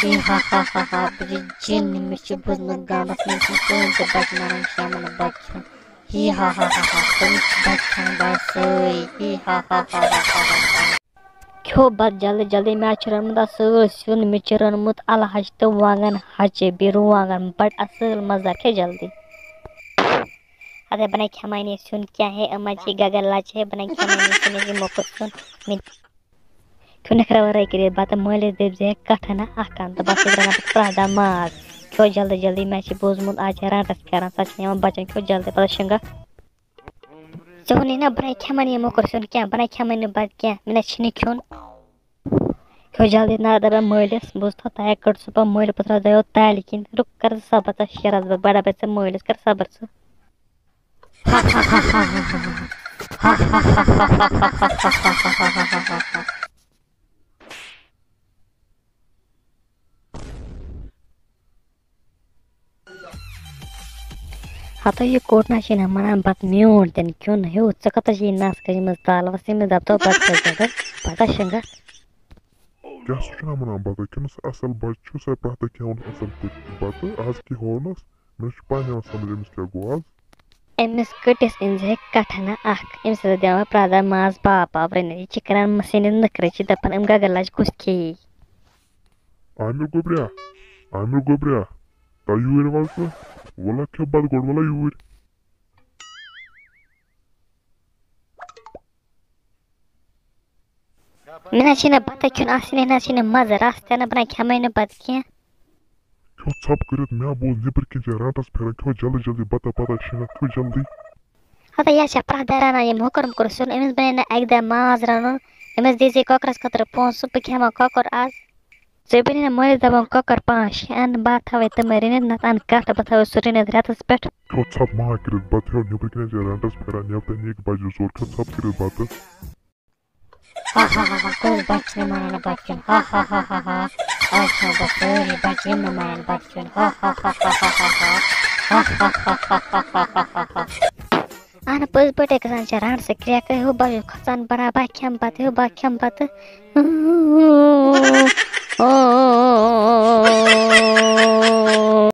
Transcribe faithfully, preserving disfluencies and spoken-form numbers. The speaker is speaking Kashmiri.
ہی ہا ہا ہا ہا، بہٕ چھُس جِن، مےٚ چھُ بوٗزمُت گامَس منٛز چھُنہٕ کٕہٕنۍ تہِ بَچہٕ مَران شامَن بَتہٕ کھیوٚن۔ ہی ہا ہا ہا ہا، تِم چھِ بَتہٕ کھٮ۪وان بَس سٲری۔ ہی ہا ہا ہا ہا ہا ہا۔ کھیو بَتہٕ جلدی جلدی، مےٚ حظ چھُ روٚنمُت اَصٕل سیُن، مےٚ چھُ روٚنمُت اَلہٕ ہَچہِ تہٕ وانٛگَن ہَچہِ، بیٚیہِ رُوانٛگَن بَڑٕ اَصٕل مَزٕدار، کھے جلدی۔ اَدَے بہٕ نَے کھٮ۪مَے نہٕ یہِ سیُن کینٛہہ، ہے أمۍ حظ چھِ گَگَر لَچہِ، ہے بہٕ نَے کھٮ۪مَے نہٕ یہِ سیُن، یہِ چھِ موٚکُر سیُن۔ مےٚ کھیوٚو نہٕ خراب ورٲے کٔرِتھ بَتہٕ، مٲلِس دٔپۍ زِ ہے کَٹھ اَنا اَکھ اَن، تہٕ بَس ییٚتہِ رَنان پَتہٕ پرٛٮ۪تھ دۄہ ماز۔ کھیوٚو جلدی جلدی، مےٚ چھِ بوٗزمُت آز چھِ رانٛٹَس پھیران، سۄ چھِ یِوان بَچَن کھیوٚو جلدی، پَتہٕ شِنٛگَکھ۔ ژےٚ ووٚنُے نا بہٕ نَے کھٮ۪مَے نہٕ یہِ موٚکُر سیُن کینٛہہ، بہٕ نَے کھٮ۪مَے نہٕ بَتہٕ کینٛہہ، مےٚ نَے چھِنہٕ کھیوٚن۔ کھیوٚو جلدی نا دَپان مٲلِس، بوٗزتھا تَے کٔڑ سُہ پَتہٕ مٲلۍ پوٚتُس درٛایو تالہِ کِنۍ، رُک کَر ژٕ صبر، ژےٚ شیرَس بہٕ، بَڑا بَچہٕ ژٕ مٲلِس، کَر صبر ژٕ۔ ہتو یہِ کوٚٹ نہ چھُے نہ مَنان بَتہٕ میون تہِ نہٕ کھیوٚن ہیوٚو۔ ژٕ کَتَس چھِ یہِ نَس کٔرمٕژ تالوَس؟ ییٚمِس دَپتو بَتہٕ کھےٚ زیادٕ، پَتہٕ شِنٛگَکھ۔ کیٛاہ سُہ چھُنہ وَنان بَتہٕ کھیوٚنَس؟ اَصٕل بَچہٕ چھُ، سُہ پرٛٮ۪تھ دۄہ کھٮ۪وان اَصٕل پٲٹھۍ بَتہٕ۔ آز کیٛاہ ہوونَس؟ مےٚ چھُ پانہٕ یِوان سَمٕجھ أمِس کیٛاہ گوٚو آز۔ أمِس کٔٹِس أنۍ زِ ہے کَٹھَنہ اَکھ، أمِس ہسا دِوان پرٛٮ۪تھ دۄہ ماز پاو پاو رٔنِتھ۔ یہِ چھِ کَران مٔسیٖنہِ نٔکھرٕ، چھِ دَپان أمۍ گَگَر لَچہِ کُس کھیٚیہِ۔ عامر گوٚبریا، عامر گوٚبریا، تَو یوٗرۍ وَل ژٕ، وَلہ کھےٚ بَتہٕ گۄڈٕ، وَلہ یوٗرۍ۔ مےٚ نہ حظ چھِنہٕ بَتہٕ کھیوٚن آسٲنی، نہ حظ چھِنہٕ مَزٕ رَس تہِ نہٕ، بہٕ نہ کھٮ۪مَے نہٕ بَتہٕ کینٛہہ۔ کھیوٚو ژھۄپ کٔرِتھ، مےٚ بوٗز نیٚبٕرۍ کِنۍ چھِ رانٛٹَس پھیران، کھیوٚو جلدی جلدی بَتہٕ، پَتہٕ شِنٛگَکھ، کھیوٚو جلدی۔ ہَتہٕ یہِ حظ چھےٚ پرٛٮ۪تھ دۄہ رَنان یہِ موٚکُر موٚکُر سیُن، أمِس بَنے نہٕ اَکہِ دۄہ ماز رَنُن، أمِس دیٖزِ کۄکرَس خٲطرٕ پونٛسہٕ، بہٕ کھٮ۪مہٕ ہا کۄکُر آز۔ ژےٚ بَنے نہٕ مٲلِس دَپان کۄکَر پانٛژھ شےٚ اَن، بہٕ ہا تھاوَے تِمَے رٔنِتھ، نَتہٕ اَن کَٹھ، بہٕ تھاوَے سُہ رٔنِتھ رٮ۪تَس پٮ۪ٹھ۔ کھیوٚو ژھۄپ مَہ کٔرِتھ بَتہٕ، ہیوٚو نیٚبرٕ کِنۍ ٲسۍ رانٛٹَس پھیران، نٮ۪برٕ کَنہِ ییٚکہِ بَجہِ زور، کھیوٚو ژھۄپ کٔرِتھ بَتہٕ۔ ہا ہا ہا ہا، کُس بَچہٕ چھُ مےٚ مَنان بَتہٕ کھیوٚن؟ ہا ہا ہا ہا ہا، آز چھِ مےٚ بَس سٲری بَچہٕ یِم مےٚ مَنان بَتہٕ کھیوٚن۔ ہا ہا ہا ہا ہا ہا۔ اہن پٔزۍ پٲٹھۍ گژھان چھِ رانٛٹَس کرٛٮ۪کہٕ، ہیوٚو بہٕ کھۄژان بَنان، بہٕ کھٮ۪مہٕ بَتہٕ، ہیوٚو بہٕ کھٮ۪مہٕ بَتہٕ۔